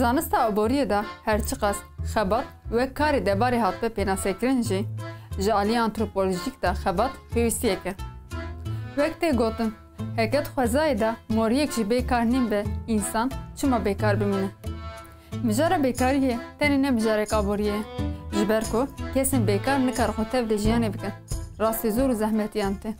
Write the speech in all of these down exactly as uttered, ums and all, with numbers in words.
Zanista aboriyê de her çiqas xebat wek karê debarê hatibe pênasekirin jî, ji aliyê antropolojîk de xebat pêwîstiyek e. Wek tê gotin, heke di xwezayê de moriyek jî bê kar nîn be, însan çima bê kar bimîne? Mijara bêkariyê tenê ne mijarek aboriyê ye. Ji ber ku kesên bêkar nikarin xwe tevlê jiyanê bikin. Rastî zor û zehmetiyan tê.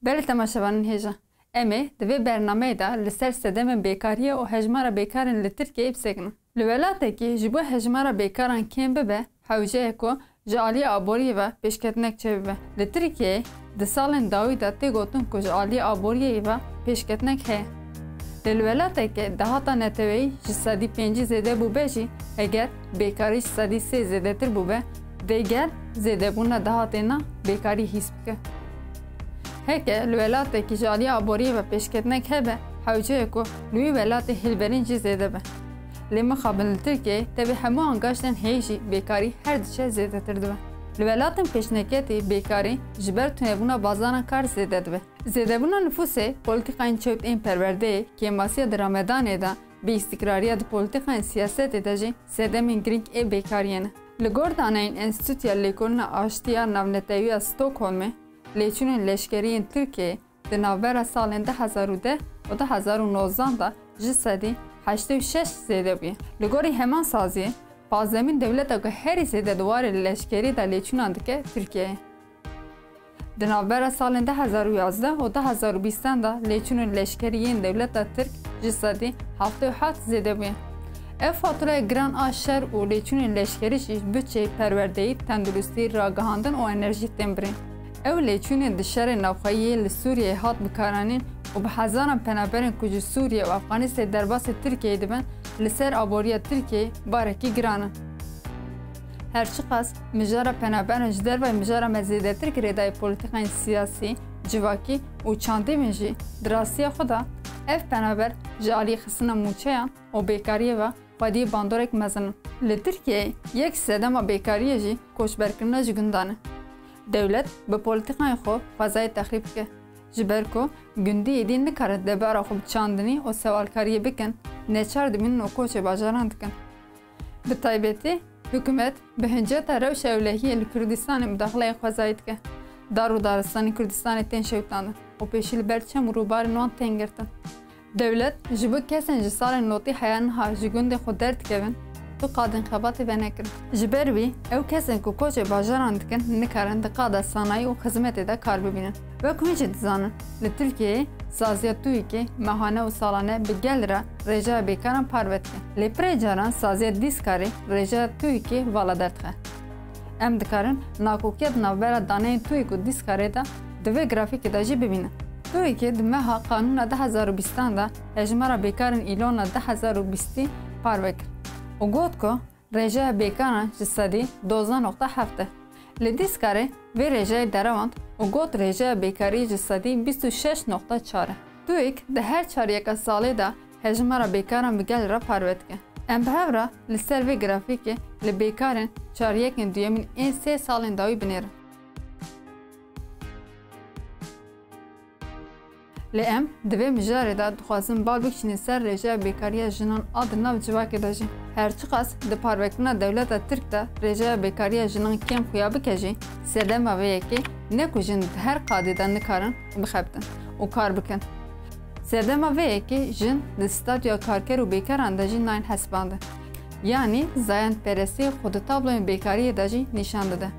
Belê temaşevanên hêja, em ê di vê bernameyê de li ser sedemên bêkariyê û hejmara bêkarin li Tirkiyeyê bisekinin. Li welatekî ji bo hejmara bêkaran kêm bibe, hewce ye ku ji aliyê aboriyê ve pêşketinek çêbibe. Li Tirkiyeyê di salên dawî de tê gotin ku ji aliyê aboriyê ve pêşketinek heye. Lê li welateke dahata neteweyî ji sedî pêncî zêde bûbe jî, eger bêkarî ji sedî sê zêdetir bûbe, vê gel zêdebûna dahatê na bêkarî hîs bike. Heke li welatekî ji aliyê aboriyê ve pêşketinek hebe, hewce ye ku li wî welatê hilberîn jî zêde be. Lê mixabin li Tirkiyeyê tevî hemû angaştên heyî jî bêkarî her diçe zêdetir dibe. Li welatên pêşneketî bêkarî ji ber tunebûna bazaran kar zêde dibe. Zêdebûna nifûsê, polîtîkayên çewt ên perwerdeyê, kêmasiya di ramedanê de, bêîstikrariya di polîtîkayên siyasetê de jî sedemên girîng ê bêkariyê ne. Li gor daneyên Enstîtuya Lêkolîna Aştî ya Navnetewî ya Stockholmê, lêçûnên leşkerî yên Tirkiyeyê di navbera salên du hezar û deh û du hezar û nozdan de ji sedî heştê û şeş zêde bûye. Li gorî heman saziyê, pazdemîn dewleta ku herî zêde di warê leşkerî de lêçûnan dike, Tirkiye ye. Di navbera salên du hezar û yazdeh û du hezar û bîstan de lêçûnên leşkerî yên dewleta Tirk ji sedî heftê û heft zêde bûye. Ev faturaya giran a şer û lêçûnên leşkerî jî ji budçeyê perwerdeyî, tenduristî, ragihandin û enerjî tên birîn. Ew lêçûnên di şerê navxweyî yê li Sûriyeyê hat bikaranîn û bi hezaran penaberên ku ji Sûriye û Efxanistanê derbasî Tirkiyeyê dibin, li ser aboriya Tirkiyeyê barekî giran in. Her çiqas mijara penaberan ji dervayî mijara me zêdetir girêdayî polîtîkayên siyasî, civakî û çandî bin jî, di rastiya xwe de ev penaber ji alî xistina mûçeyan û bêkariyê ve xwediyê bandorek mezin in. Li Tirkiyeyê yek sedema bêkariyê jî koçberkirina ji gundan e. Dewlet bi polîtîkayên xwe xwezayê texrîb dike. Ji ber ku gundî êdî nikarin debara xwe bi çandinî û sewalkariyê bikin, neçar dimînin û koçê bajaran dikin. Bi taybetî, hikûmet bi hinceta rewşa ewlehiyê li Kurdistanê mudaxileyê xwezayî dike. Dar û daristanên Kurdistanê tên şewitandin û pêşî li ber çem û rûbarên wan tên girtin. Dewlet ji bo kesên ji salên notî heya niha ji gundê xwe derdikevin, tu qadên xebatê venekirin. Ji ber wî, ew kesên ku koçê bajaran dikin, nikarin di qada sanayî û xizmetê de kar bibînin. Wek hûn jî dizanin, li Tirkiyeyê saziya TUİKê mehane û salane bi gel re rêjeya bêkaran parve dike. Lê pirê caran saziya DÎSKARê rêjeya TUÎKê vala derdixe. Em dikarin nakokiya di navbera daneyên TUÎK û DÎSKARê de di vê grafîkê de jî bibînin. TUÎKê di meha Kanûna du hezar û bîstan de hejmara bêkarên îlona du hezar û bîstî parve kir û got ku rêjeya bêkaran ji sedî dozdeh noqta heft e. Lê DÎSKARê vê rêjeyê derewand û got rêjeya bêkarî ji sedî bîst û şeş noqta çar e. TUÎK di her çaryeka salê de hejmara bêkaran bi gel re parve dike. Em bi hev re li ser vê grafîkê li bêkarên çaryekên duyemîn ên sê salên dawî binêrin. Lê em di vê mijarê de dixwazin bal bikişînin ser rêjeya bêkariya jinan a di nav civakê de jî. Her çiqas di parvekirina dewleta Tirk de rêjeya bêkariya jinan kêm xuya bike jî, sedema vê yekê ne ku jin di her qadê de nikarin bixebitin û kar bikin. Sedema vê yekê jin di statûya karker û bêkaran de jî nayên hesibandin. Yanî zayendperestiyê xwe di tabloyên bêkariyê de jî nîşan dide.